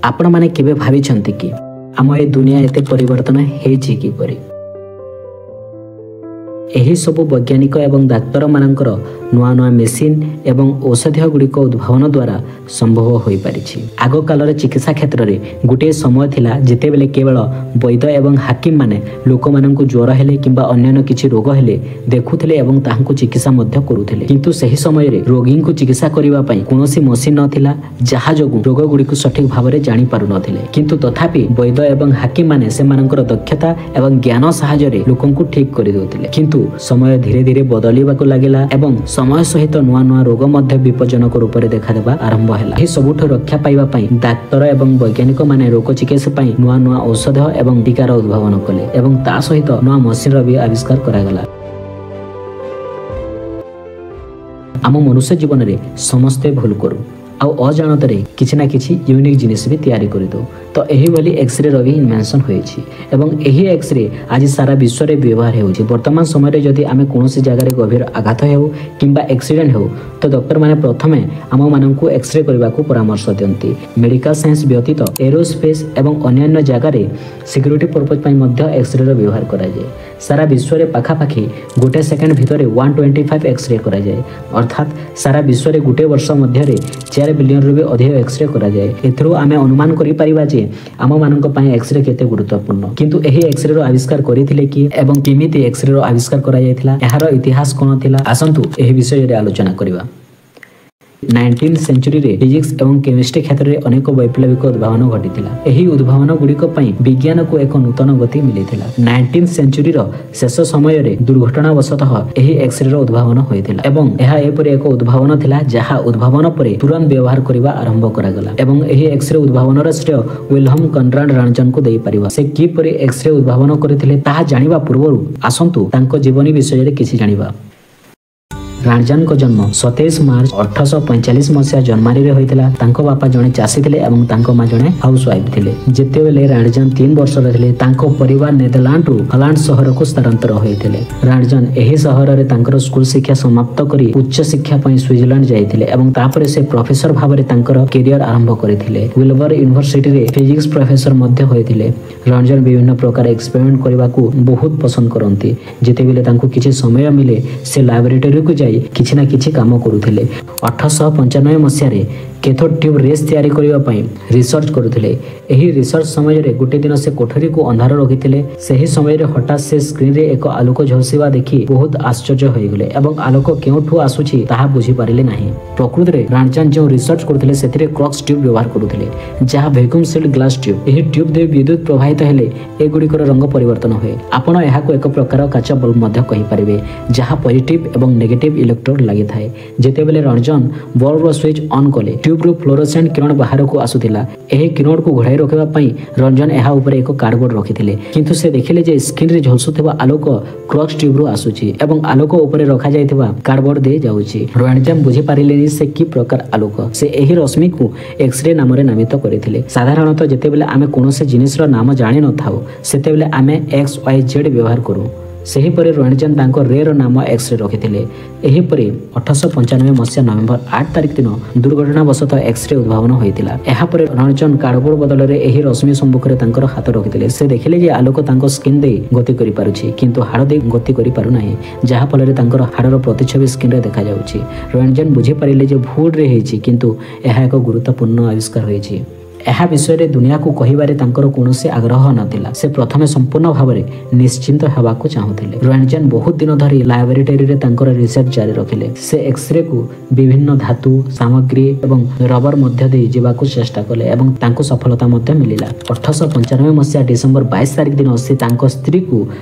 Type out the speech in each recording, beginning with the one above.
ଆପଣମାନେ କେବେ ଭାବିଛନ୍ତି କି ଆମ ଏ ଦୁନିଆ ଏତେ ପରିବର୍ତ୍ତନ ହେଇଛି କିପରି? ଏହି ସବୁ ବୈଜ୍ଞାନିକ ଏବଂ ଡାକ୍ତରମାନଙ୍କର ନୂଆ ନୂଆ ମେସିନ୍ ଏବଂ ଔଷଧୀୟ ଗୁଡ଼ିକ ଉଦ୍ଭାବନ ଦ୍ୱାରା ସମ୍ଭବ ହୋଇପାରିଛି। ଆଗକାଳରେ ଚିକିତ୍ସା କ୍ଷେତ୍ରରେ ଗୋଟିଏ ସମୟ ଥିଲା ଯେତେବେଳେ କେବଳ ବୈଦ୍ୟ ଏବଂ ହାକିମମାନେ ଲୋକମାନଙ୍କୁ ଜ୍ୱର ହେଲେ କିମ୍ବା ଅନ୍ୟାନ୍ୟ କିଛି ରୋଗ ହେଲେ ଦେଖୁଥିଲେ ଏବଂ ତାହାଙ୍କୁ ଚିକିତ୍ସା ମଧ୍ୟ କରୁଥିଲେ। କିନ୍ତୁ ସେହି ସମୟରେ ରୋଗୀଙ୍କୁ ଚିକିତ୍ସା କରିବା ପାଇଁ କୌଣସି ମେସିନ୍ ନଥିଲା, ଯାହା ଯୋଗୁଁ ରୋଗଗୁଡ଼ିକୁ ସଠିକ୍ ଭାବରେ ଜାଣିପାରୁନଥିଲେ। କିନ୍ତୁ ତଥାପି ବୈଦ୍ୟ ଏବଂ ହାକିମମାନେ ସେମାନଙ୍କର ଦକ୍ଷତା ଏବଂ ଜ୍ଞାନ ସାହାଯ୍ୟରେ ଲୋକଙ୍କୁ ଠିକ୍ କରିଦେଉଥିଲେ। କିନ୍ତୁ ସମୟ ଧୀରେ ଧୀରେ ବଦଳିବାକୁ ଲାଗିଲା ଏବଂ ସମୟ ସହିତ ନୂଆ ନୂଆ ରୋଗ ମଧ୍ୟ ବିପଜ୍ଜନକ ରୂପରେ ଦେଖାଦେବା ଆରମ୍ଭ ହେଲା। ଏହି ସବୁଠୁ ରକ୍ଷା ପାଇବା ପାଇଁ ଡାକ୍ତର ଏବଂ ବୈଜ୍ଞାନିକମାନେ ରୋଗ ଚିକିତ୍ସା ପାଇଁ ନୂଆ ନୂଆ ଔଷଧ ଏବଂ ଟୀକାର ଉଦ୍ଭାବନ କଲେ ଏବଂ ତା ସହିତ ନୂଆ ମେସିନର ବି ଆବିଷ୍କାର କରାଗଲା। ଆମ ମନୁଷ୍ୟ ଜୀବନରେ ସମସ୍ତେ ଭୁଲ କରୁ ଆଉ ଅଜାଣତରେ କିଛି ନା କିଛି ୟୁନିକ୍ ଜିନିଷ ବି ତିଆରି କରିଦେଉ। ତ ଏହିଭଳି ଏକ୍ସରେର ବି ଇନଭେନସନ୍ ହୋଇଛି ଏବଂ ଏହି ଏକ୍ସରେ ଆଜି ସାରା ବିଶ୍ୱରେ ବ୍ୟବହାର ହେଉଛି। ବର୍ତ୍ତମାନ ସମୟରେ ଯଦି ଆମେ କୌଣସି ଜାଗାରେ ଗଭୀର ଆଘାତ ହେଉ କିମ୍ବା ଆକ୍ସିଡେଣ୍ଟ ହେଉ, ତ ଡକ୍ଟରମାନେ ପ୍ରଥମେ ଆମମାନଙ୍କୁ ଏକ୍ସରେ କରିବାକୁ ପରାମର୍ଶ ଦିଅନ୍ତି। ମେଡ଼ିକାଲ ସାଇନ୍ସ ବ୍ୟତୀତ ଏରୋସ୍ପେସ୍ ଏବଂ ଅନ୍ୟାନ୍ୟ ଜାଗାରେ ସିକ୍ୟୁରିଟି ପର୍ପଜ୍ ପାଇଁ ମଧ୍ୟ ଏକ୍ସରେର ବ୍ୟବହାର କରାଯାଏ। ସାରା ବିଶ୍ୱରେ ପାଖାପାଖି ଗୋଟେ ସେକେଣ୍ଡ ଭିତରେ 125 ଏକ୍ସରେ କରାଯାଏ, ଅର୍ଥାତ୍ ସାରା ବିଶ୍ୱରେ ଗୋଟେ ବର୍ଷ ମଧ୍ୟରେ 4 ବିଲିୟନରୁ ବି ଅଧିକ ଏକ୍ସରେ କରାଯାଏ। ଏଥିରୁ ଆମେ ଅନୁମାନ କରିପାରିବା ଯେ ଆମମାନଙ୍କ ପାଇଁ ଏକ୍ସରେ କେତେ ଗୁରୁତ୍ୱପୂର୍ଣ୍ଣ। କିନ୍ତୁ ଏହି ଏକ୍ସରେର ଆବିଷ୍କାର କରିଥିଲେ କିଏ ଏବଂ କେମିତି ଏକ୍ସରେର ଆବିଷ୍କାର କରାଯାଇଥିଲା, ଏହାର ଇତିହାସ କ'ଣ ଥିଲା, ଆସନ୍ତୁ ଏହି ବିଷୟରେ ଆଲୋଚନା କରିବା। 19th ସେଞ୍ଚୁରୀରେ ଫିଜିକ୍ସ ଏବଂ କେମିଷ୍ଟ୍ରି କ୍ଷେତ୍ରରେ ଅନେକ ବୈପ୍ଳବିକ ଉଦ୍ଭାବନ ଘଟିଥିଲା। ଏହି ଉଦ୍ଭାବନ ଗୁଡ଼ିକ ପାଇଁ ବିଜ୍ଞାନକୁ ଏକ ନୂତନ ଗତି ମିଳିଥିଲା। 19th ସେଞ୍ଚୁରୀର ଶେଷ ସମୟରେ ଦୁର୍ଘଟଣାବଶତଃ ଏହି ଏକ୍ସରେର ଉଦ୍ଭାବନ ହୋଇଥିଲା ଏବଂ ଏହା ଏପରି ଏକ ଉଦ୍ଭାବନ ଥିଲା ଯାହା ଉଦ୍ଭାବନ ପରେ ତୁରନ୍ତ ବ୍ୟବହାର କରିବା ଆରମ୍ଭ କରାଗଲା ଏବଂ ଏହି ଏକ୍ସରେ ଉଦ୍ଭାବନର ଶ୍ରେୟ ୱିଲହମ କନରାଡ ରଣ୍ଟଜେନଙ୍କୁ ଦେଇପାରିବା। ସେ କିପରି ଏକ୍ସରେ ଉଦ୍ଭାବନ କରିଥିଲେ ତାହା ଜାଣିବା ପୂର୍ବରୁ ଆସନ୍ତୁ ତାଙ୍କ ଜୀବନୀ ବିଷୟରେ କିଛି ଜାଣିବା। ରଣ୍ଟଜେନଙ୍କ ଜନ୍ମ 27 ମାର୍ଚ୍ଚ 1845 ମସିହା ଜର୍ମାନୀରେ ହୋଇଥିଲା। ତାଙ୍କ ବାପା ଜଣେ ଚାଷୀ ଥିଲେ ଏବଂ ତାଙ୍କ ମା ଜଣେ ହାଉସ ୱାଇଫ୍ ଥିଲେ। ଯେତେବେଳେ ରଣ୍ଟଜେନ 3 ବର୍ଷର ଥିଲେ, ତାଙ୍କ ପରିବାର ନେଦରଲ୍ୟାଣ୍ଡରୁ ହଲାଣ୍ଡ ସହରକୁ ସ୍ଥାନାନ୍ତର ହୋଇଥିଲେ। ରଣ୍ଟଜେନ ଏହି ସହରରେ ତାଙ୍କର ସ୍କୁଲ ଶିକ୍ଷା ସମାପ୍ତ କରି ଉଚ୍ଚ ଶିକ୍ଷା ପାଇଁ ସୁଇଜରଲ୍ୟାଣ୍ଡ ଯାଇଥିଲେ ଏବଂ ତାପରେ ସେ ପ୍ରଫେସର ଭାବରେ ତାଙ୍କର କ୍ୟାରିୟର ଆରମ୍ଭ କରିଥିଲେ। ୱିଲବର ୟୁନିଭର୍ସିଟିରେ ଫିଜିକ୍ସ ପ୍ରଫେସର ମଧ୍ୟ ହୋଇଥିଲେ। ରଣ୍ଟଜେନ ବିଭିନ୍ନ ପ୍ରକାର ଏକ୍ସପେରିମେଣ୍ଟ କରିବାକୁ ବହୁତ ପସନ୍ଦ କରନ୍ତି। ଯେତେବେଳେ ତାଙ୍କୁ କିଛି ସମୟ ମିଳେ, ସେ ଲାବୋରେଟୋରୀକୁ ଯାଇ କିଛି ନା କିଛି କାମ କରୁଥିଲେ। 1895 ମସିହାରେ କେଥୋଡ୍ ଟ୍ୟୁବ୍ ରେସ୍ ତିଆରି କରିବା ପାଇଁ ରିସର୍ଚ୍ଚ କରୁଥିଲେ। ଏହି ରିସର୍ଚ୍ଚ ସମୟରେ ଗୋଟେ ଦିନ ସେ କୋଠରୀକୁ ଅନ୍ଧାର ରଖିଥିଲେ। ସେହି ସମୟରେ ହଠାତ୍ ସେ ସ୍କ୍ରିନରେ ଏକ ଆଲୋକ ଝଲସିବା ଦେଖି ବହୁତ ଆଶ୍ଚର୍ଯ୍ୟ ହୋଇଗଲେ ଏବଂ ଆଲୋକ କେଉଁଠୁ ଆସୁଛି ତାହା ବୁଝିପାରିଲେ ନାହିଁ। ପ୍ରକୃତରେ ରଣ୍ଟଜେନ ଯେଉଁ ରିସର୍ଚ୍ଚ କରୁଥିଲେ ସେଥିରେ କ୍ରକ୍ସ ଟ୍ୟୁବ୍ ବ୍ୟବହାର କରୁଥିଲେ, ଯାହା ଭ୍ୟାକ୍ୟୁମ୍ ସିଲ୍ଡ ଗ୍ଲାସ୍ ଟ୍ୟୁବ୍। ଏହି ଟ୍ୟୁବ୍ ଦେଇ ବିଦ୍ୟୁତ ପ୍ରବାହିତ ହେଲେ ଏଗୁଡ଼ିକର ରଙ୍ଗ ପରିବର୍ତ୍ତନ ହୁଏ। ଆପଣ ଏହାକୁ ଏକ ପ୍ରକାର କାଚ ବଲ୍ବ ମଧ୍ୟ କହିପାରିବେ, ଯାହା ପଜିଟିଭ୍ ଏବଂ ନେଗେଟିଭ୍ ଇଲେକ୍ଟ୍ରୋଡ୍ ଲାଗିଥାଏ। ଯେତେବେଳେ ରଣ୍ଟଜେନ ବଲ୍ବର ସୁଇଚ୍ ଅନ୍ କଲେ, ଟ୍ୟୁବ୍ରୁ ଫ୍ଲୋରୋସେଣ୍ଟ କିରଣ ବାହାରକୁ ଆସୁଥିଲା। ଏହି କିରଣକୁ ଘୋଡ଼ାଇ ରଖିବା ପାଇଁ ରଞ୍ଜନ ଏହା ଉପରେ ଏକ କାର୍ଡବୋର୍ଡ ରଖିଥିଲେ। କିନ୍ତୁ ସେ ଦେଖିଲେ ଯେ ସ୍କ୍ରିନରେ ଝଲସୁଥିବା ଆଲୋକ କ୍ରକ୍ସ ଟ୍ୟୁବ୍ରୁ ଆସୁଛି ଏବଂ ଆଲୋକ ଉପରେ ରଖାଯାଇଥିବା କାର୍ଡବୋର୍ଡ ଦେଇ ଯାଉଛି। ରଞ୍ଜନ ବୁଝିପାରିଲେନି ସେ କି ପ୍ରକାର ଆଲୋକ। ସେ ଏହି ରଶ୍ମିକୁ ଏକ୍ସରେ ନାମରେ ନାମିତ କରିଥିଲେ। ସାଧାରଣତଃ ଯେତେବେଳେ ଆମେ କୌଣସି ଜିନିଷର ନାମ ଜାଣିନଥାଉ, ସେତେବେଳେ ଆମେ ଏକ୍ସ ୱାଇ ଜେଡ୍ ବ୍ୟବହାର କରୁ। ସେହିପରି ରଣ୍ଟଜେନ ତାଙ୍କ ରେର ନାମ ଏକ୍ସରେ ରଖିଥିଲେ। ଏହିପରି 1895 ମସିହା ନଭେମ୍ବର 8 ତାରିଖ ଦିନ ଦୁର୍ଘଟଣାବଶତଃ ଏକ୍ସରେ ଉଦ୍ଭାବନ ହୋଇଥିଲା। ଏହାପରେ ରଣ୍ଟଜେନ କାର୍ଡବୋର୍ଡ ବଦଳରେ ଏହି ରଶ୍ମି ସମ୍ମୁଖରେ ତାଙ୍କର ହାତ ରଖିଥିଲେ। ସେ ଦେଖିଲେ ଯେ ଆଲୋକ ତାଙ୍କ ସ୍କିନ୍ ଦେଇ ଗତି କରିପାରୁଛି, କିନ୍ତୁ ହାଡ଼ ଦେଇ ଗତି କରିପାରୁନାହିଁ, ଯାହାଫଳରେ ତାଙ୍କର ହାଡ଼ର ପ୍ରତିଛବି ସ୍କିନ୍ରେ ଦେଖାଯାଉଛି। ରଣ୍ଟଜେନ ବୁଝିପାରିଲେ ଯେ ଭୁଲରେ ହେଇଛି, କିନ୍ତୁ ଏହା ଏକ ଗୁରୁତ୍ୱପୂର୍ଣ୍ଣ ଆବିଷ୍କାର ହୋଇଛି। ଏହା ବିଷୟରେ ଦୁନିଆକୁ କହିବାରେ ତାଙ୍କର କୌଣସି ଆଗ୍ରହ ନଥିଲା। ସେ ପ୍ରଥମେ ସମ୍ପୂର୍ଣ୍ଣ ଭାବରେ ନିଶ୍ଚିନ୍ତ ହେବାକୁ ଚାହୁଁଥିଲେ। ରଣ୍ଟଜେନ ବହୁତ ଦିନ ଧରି ଲାବୋରେଟୋରୀରେ ତାଙ୍କର ରିସର୍ଚ୍ଚ ଜାରି ରଖିଲେ। ସେ ଏକ୍ସରେକୁ ବିଭିନ୍ନ ଧାତୁ ସାମଗ୍ରୀ ଏବଂ ରବର ମଧ୍ୟ ଦେଇ ଯିବାକୁ ଚେଷ୍ଟା କଲେ ଏବଂ ତାଙ୍କୁ ସଫଳତା ମଧ୍ୟ ମିଳିଲା। 1895 ମସିହା ଡିସେମ୍ବର 22 ତାରିଖ ଦିନ ସେ ତାଙ୍କ ସ୍ତ୍ରୀକୁ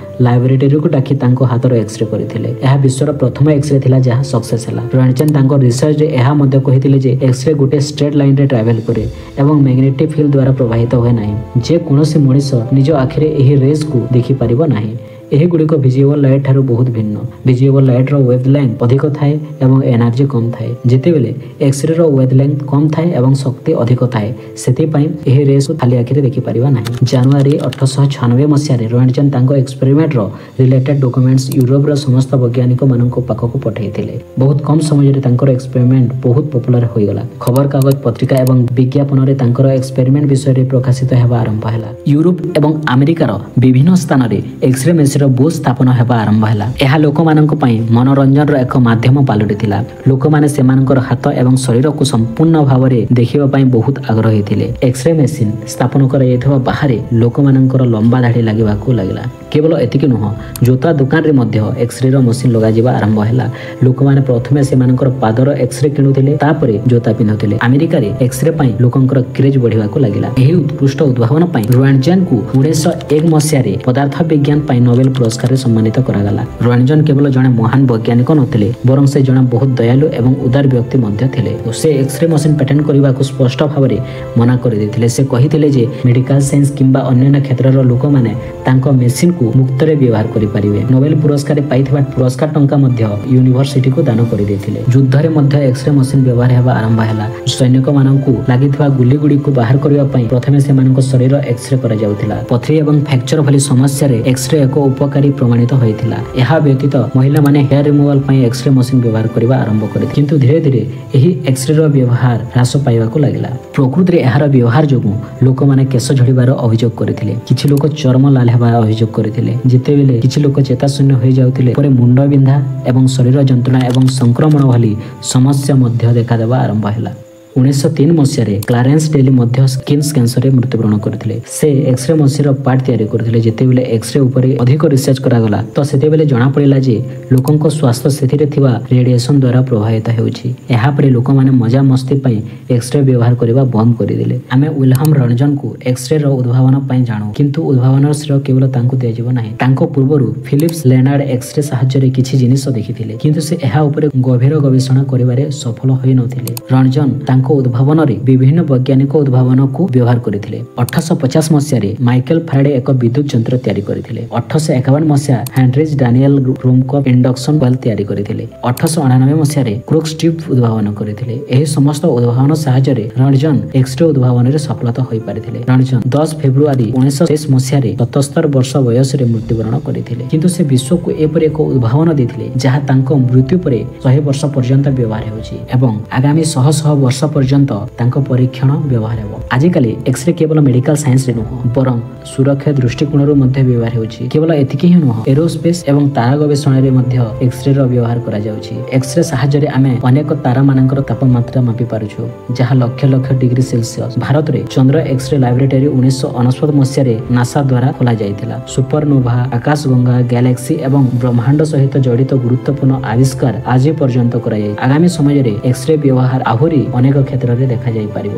ଲାବୋରେଟୋରୀକୁ ଡାକି ତାଙ୍କ ହାତର ଏକ୍ସରେ କରିଥିଲେ। ଏହା ବିଶ୍ୱର ପ୍ରଥମ ଏକ୍ସରେ ଥିଲା ଯାହା ସକ୍ସେସ୍ ହେଲା। ରଣ୍ଟଜେନ ତାଙ୍କ ରିସର୍ଚ୍ଚରେ ଏହା ମଧ୍ୟ କହିଥିଲେ ଯେ ଏକ୍ସରେ ଗୋଟେ ଷ୍ଟ୍ରେଟ୍ ଲାଇନରେ ଟ୍ରାଭେଲ କରେ ଏବଂ ମ୍ୟାଗ୍ନେଟିକ୍ ଫିଲ୍ଡ ଦ୍ୱାରା ପ୍ରବାହିତ ହୁଏ ନାହିଁ। ଯେକୌଣସି ମଣିଷ ନିଜ ଆଖିରେ ଏହି ରେସ୍କୁ ଦେଖିପାରିବ ନାହିଁ। ଏହିଗୁଡ଼ିକ ଭିଜିଏବଲ୍ ଲାଇଟ୍ ଠାରୁ ବହୁତ ଭିନ୍ନ। ଭିଜିଏବଲ୍ ଲାଇଟ୍ର ୱେଭ୍ ଲେନ୍ଥ ଅଧିକ ଥାଏ ଏବଂ ଏନର୍ଜି କମ୍ ଥାଏ, ଯେତେବେଳେ ଏକ୍ସରେର ୱେଭ୍ ଲେନ୍ଥ କମ୍ ଥାଏ ଏବଂ ଶକ୍ତି ଅଧିକ ଥାଏ। ସେଥିପାଇଁ ଏହି ରେସ୍କୁ ଖାଲି ଆଖିରେ ଦେଖିପାରିବା ନାହିଁ। ଜାନୁଆରୀ 1896 ମସିହାରେ ରୋଏଣ୍ଟଜେନ୍ ତାଙ୍କ ଏକ୍ସପେରିମେଣ୍ଟର ରିଲେଟେଡ୍ ଡକୁମେଣ୍ଟସ୍ ୟୁରୋପର ସମସ୍ତ ବୈଜ୍ଞାନିକମାନଙ୍କ ପାଖକୁ ପଠାଇଥିଲେ। ବହୁତ କମ୍ ସମୟରେ ତାଙ୍କର ଏକ୍ସପେରିମେଣ୍ଟ ବହୁତ ପପୁଲାର ହୋଇଗଲା। ଖବରକାଗଜ, ପତ୍ରିକା ଏବଂ ବିଜ୍ଞାପନରେ ତାଙ୍କର ଏକ୍ସପେରିମେଣ୍ଟ ବିଷୟରେ ପ୍ରକାଶିତ ହେବା ଆରମ୍ଭ ହେଲା। ୟୁରୋପ ଏବଂ ଆମେରିକାର ବିଭିନ୍ନ ସ୍ଥାନରେ ଏକ୍ସରେ ମେସିନର ବୁଥ୍ ସ୍ଥାପନ ହେବା ଆରମ୍ଭ ହେଲା। ଏହା ଲୋକମାନଙ୍କ ପାଇଁ ମନୋରଞ୍ଜନର ଏକ ମାଧ୍ୟମ ପାଲଟିଥିଲା। ଲୋକମାନେ ସେମାନଙ୍କର ହାତ ଏବଂ ଶରୀରକୁ ସମ୍ପୂର୍ଣ୍ଣ ଭାବରେ ଦେଖିବା ପାଇଁ ବହୁତ ଆଗ୍ରହୀ ଥିଲେ। ଏକ୍ସରେ ମେସିନ ସ୍ଥାପନ କରାଯାଇଥିବା ବାହାରେ ଲୋକମାନଙ୍କର ଲମ୍ବା ଧାଡ଼ି ଲାଗିବାକୁ ଲାଗିଲା। କେବଳ ଏତିକି ନୁହଁ, ଜୋତା ଦୋକାନରେ ମଧ୍ୟ ଏକ୍ସରେର ମେସିନ ଲଗାଯିବା ଆରମ୍ଭ ହେଲା। ଲୋକମାନେ ପ୍ରଥମେ ସେମାନଙ୍କର ପାଦର ଏକ୍ସରେ କିଣୁଥିଲେ, ତାପରେ ଜୋତା ପିନ୍ଧୁଥିଲେ। ଆମେରିକାରେ ଏକ୍ସରେ ପାଇଁ ଲୋକଙ୍କର କ୍ରେଜ୍ ବଢ଼ିବାକୁ ଲାଗିଲା। ଏହି ଉତ୍କୃଷ୍ଟ ଉଦ୍ଭାବନ ପାଇଁ ରୋଏଣ୍ଟଜେନ୍କୁ 1901 ମସିହାରେ ପଦାର୍ଥ ବିଜ୍ଞାନ ପାଇଁ ନୋବେଲ ପୁରସ୍କାରରେ ସମ୍ମାନିତ କରାଗଲା। ରୋଏଣ୍ଟଜେନ୍ କେବଳ ଜଣେ ମହାନ ବୈଜ୍ଞାନିକ ନଥିଲେ, ବରଂ ସେ ଜଣେ ବହୁତ ଦୟାଳୁ ଏବଂ ଉଦାର ବ୍ୟକ୍ତି ମଧ୍ୟ ଥିଲେ। ସେ ଏକ୍ସରେ ମେସିନ ପେଟେଣ୍ଟ କରିବାକୁ ସ୍ପଷ୍ଟ ଭାବରେ ମନା କରିଦେଇଥିଲେ। ସେ କହିଥିଲେ ଯେ ମେଡିକାଲ ସାଇନ୍ସ କିମ୍ବା ଅନ୍ୟାନ୍ୟ କ୍ଷେତ୍ରର ଲୋକମାନେ ତାଙ୍କ ମେସିନକୁ ମୁକ୍ତରେ ବ୍ୟବହାର କରିପାରିବେ। ନୋବେଲ ପୁରସ୍କାର ପାଇଥିବା ପୁରସ୍କାର ଟଙ୍କା ମଧ୍ୟ ୟୁନିଭର୍ସିଟିକୁ ଦାନ କରିଦେଇଥିଲେ। ଯୁଦ୍ଧରେ ମଧ୍ୟ ଏକ୍ସରେ ମେସିନ ବ୍ୟବହାର ହେବା ଆରମ୍ଭ ହେଲା। ସୈନିକମାନଙ୍କୁ ଲାଗିଥିବା ଗୁଳିଗୁଡ଼ିକୁ ବାହାର କରିବା ପାଇଁ ପ୍ରଥମେ ସେମାନଙ୍କ ଶରୀର ଏକ୍ସରେ କରାଯାଉଥିଲା। ପଥରୀ ଏବଂ ଫ୍ରାକ୍ଚର ଭଳି ସମସ୍ୟାରେ ଏକ୍ସରେ ଏକ ଉପକାରୀ ପ୍ରମାଣିତ ହୋଇଥିଲା। ଏହା ବ୍ୟତୀତ ମହିଳାମାନେ ହେୟାର ରିମୁଭାଲ ପାଇଁ ଏକ୍ସରେ ମେସିନ ବ୍ୟବହାର କରିବା ଆରମ୍ଭ କରିଥିଲେ। କିନ୍ତୁ ଧୀରେ ଧୀରେ ଏହି ଏକ୍ସରେର ବ୍ୟବହାର ହ୍ରାସ ପାଇବାକୁ ଲାଗିଲା। ପ୍ରକୃତିରେ ଏହାର ବ୍ୟବହାର ଯୋଗୁଁ ଲୋକମାନେ କେଶ ଝଡ଼ିବାର ଅଭିଯୋଗ କରିଥିଲେ। କିଛି ଲୋକ ଚର୍ମ ଲାଲ ହେବା ଅଭିଯୋଗ କରିଥିଲେ। ଯେତେବେଳେ କିଛି ଲୋକ ଚେତାଶୂନ୍ୟ ହୋଇଯାଉଥିଲେ, ପରେ ମୁଣ୍ଡ ବିନ୍ଧା ଏବଂ ଶରୀର ଯନ୍ତ୍ରଣା ଏବଂ ସଂକ୍ରମଣ ଭଳି ସମସ୍ୟା ମଧ୍ୟ ଦେଖାଦେବା ଆରମ୍ଭ ହେଲା। 1903 ମସିହାରେ କ୍ଲାରେନ୍ସ ଡେଲି ମଧ୍ୟ ସ୍କିନ୍ କ୍ୟାନ୍ସରରେ ମୃତ୍ୟୁବରଣ କରିଥିଲେ। ସେ ଏକ୍ସରେ ମେସିନର ପାର୍ଟ ତିଆରି କରିଥିଲେ। ଯେତେବେଳେ ଏକ୍ସରେ ଉପରେ ଅଧିକ ରିସର୍ଚ୍ଚ କରାଗଲା, ତ ସେତେବେଳେ ଜଣାପଡ଼ିଲା ଯେ ଲୋକଙ୍କ ସ୍ୱାସ୍ଥ୍ୟ ସେଥିରେ ଥିବା ରେଡିଏସନ ଦ୍ୱାରା ପ୍ରଭାବିତ ହେଉଛି। ଏହାପରେ ଲୋକମାନେ ମଜାମସ୍ତି ପାଇଁ ଏକ୍ସରେ ବ୍ୟବହାର କରିବା ବନ୍ଦ କରିଦେଲେ। ଆମେ ୱିଲହମ ରଣଜନଙ୍କୁ ଏକ୍ସରେର ଉଦ୍ଭାବନ ପାଇଁ ଜାଣୁ, କିନ୍ତୁ ଉଦ୍ଭାବନର ଶ୍ରେୟ କେବଳ ତାଙ୍କୁ ଦିଆଯିବ ନାହିଁ। ତାଙ୍କ ପୂର୍ବରୁ ଫିଲିପ୍ସ ଲେନାର୍ଡ ଏକ୍ସରେ ସାହାଯ୍ୟରେ କିଛି ଜିନିଷ ଦେଖିଥିଲେ, କିନ୍ତୁ ସେ ଏହା ଉପରେ ଗଭୀର ଗବେଷଣା କରିବାରେ ସଫଳ ହୋଇନଥିଲେ। ରଣଜନ ତାଙ୍କ ଉଦ୍ଭାବନରେ ବିଭିନ୍ନ ବୈଜ୍ଞାନିକ ଉଦ୍ଭାବନକୁ ବ୍ୟବହାର କରିଥିଲେ। 1850 ମସିହାରେ ମାଇକେଲ ଫାରାଡେ ଏକ ବିଦ୍ୟୁତ ଯନ୍ତ୍ର ତିଆରି କରିଥିଲେ। 1851 ମସିହା ହେନରିଚ୍ ଡାନିଏଲ ରୁମକପ୍ ଇଣ୍ଡକ୍ସନ କଏଲ ତିଆରି କରିଥିଲେ। 1889 ମସିହାରେ କ୍ରୁକ୍ସ ଟ୍ୟୁବ୍ ଉଦ୍ଭାବନ କରିଥିଲେ। ଏହି ସମସ୍ତ ଉଦ୍ଭାବନ ସାହାଯ୍ୟରେ ରଣଜନ ଏକ୍ସରେ ଉଦ୍ଭାବନରେ ସଫଳତା ହୋଇପାରିଥିଲେ। ରଣଜନ 10 ଫେବୃଆରୀ 1923 ମସିହାରେ 77 ବର୍ଷ ବୟସରେ ମୃତ୍ୟୁବରଣ କରିଥିଲେ। କିନ୍ତୁ ସେ ବିଶ୍ୱକୁ ଏପରି ଏକ ଉଦ୍ଭାବନ ଦେଇଥିଲେ, ଯାହା ତାଙ୍କ ମୃତ୍ୟୁ ପରେ 100 ବର୍ଷ ପର୍ଯ୍ୟନ୍ତ ବ୍ୟବହାର ହେଉଛି ଏବଂ ଆଗାମୀ ଶହ ଶହ ବର୍ଷ ପର୍ଯ୍ୟନ୍ତ ତାଙ୍କ ପରୀକ୍ଷଣ ବ୍ୟବହାର ହେବ। ଆଜିକାଲି ଏକ୍ସରେ କେବଳ ମେଡିକାଲ ସାଇନ୍ସରେ ନୁହଁ, ବରଂ ସୁରକ୍ଷା ଦୃଷ୍ଟିକୋଣରୁ ମଧ୍ୟ ବ୍ୟବହାର ହେଉଛି। କେବଳ ଏତିକି ହିଁ ନୁହଁ, ଏରୋସ୍ପେସ୍ ଏବଂ ତାରା ଗବେଷଣାରେ ମଧ୍ୟ ଏକ୍ସରେର ବ୍ୟବହାର କରାଯାଉଛି। ଏକ୍ସରେ ସାହାଯ୍ୟରେ ଆମେ ଅନେକ ତାରାମାନଙ୍କର ତାପମାତ୍ରା ମାପି ପାରୁଛୁ, ଯାହା ଲକ୍ଷ ଲକ୍ଷ ଡିଗ୍ରୀ ସେଲସିୟସ। ଭାରତରେ ଚନ୍ଦ୍ର ଏକ୍ସରେ ଲାବୋରେଟୋରୀ 1999 ମସିହାରେ ନାସା ଦ୍ୱାରା ଖୋଲାଯାଇଥିଲା। ସୁପରନୋଭା, ଆକାଶଗଙ୍ଗା, ଗ୍ୟାଲେକ୍ସି ଏବଂ ବ୍ରହ୍ମାଣ୍ଡ ସହିତ ଜଡ଼ିତ ଗୁରୁତ୍ୱପୂର୍ଣ୍ଣ ଆବିଷ୍କାର ଆଜି ପର୍ଯ୍ୟନ୍ତ କରାଯାଇଛି। ଆଗାମୀ ସମୟରେ ଏକ୍ସରେ ବ୍ୟବହାର ଆହୁରି ଅନେକ କ୍ଷେତ୍ରରେ ଦେଖାଯାଇପାରିବ।